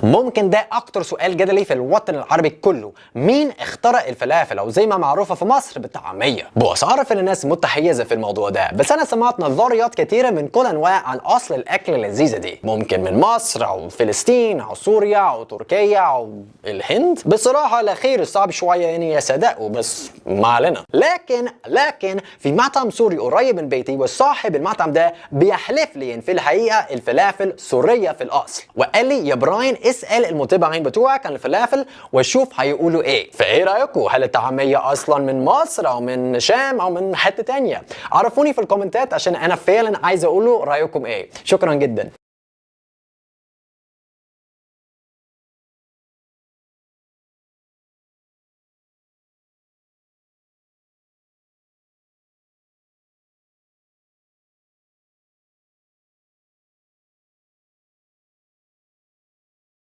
ممكن ده اكتر سؤال جدلي في الوطن العربي كله، مين اخترع الفلافل او زي ما معروفة في مصر بالطعميه؟ بص، اعرف ان الناس متحيزه في الموضوع ده، بس انا سمعت نظريات كتيرة من كل انواع عن اصل الاكلة اللذيذة دي. ممكن من مصر او فلسطين او سوريا او تركيا او الهند. بصراحة الاخير صعب شوية اني اصدقه، بس ما علينا. لكن في مطعم سوري قريب من بيتي، وصاحب المطعم ده بيحلف لي ان في الحقيقة الفلافل سورية في الاصل، وقال لي يا براين اسال المتابعين بتوعك عن الفلافل وشوف هيقولوا ايه. فايه رايكم؟ هل الطعمية اصلا من مصر او من الشام او من حتة تانية؟ عرفوني في الكومنتات عشان انا فعلا عايز اقوله رايكم ايه. شكرا جدا.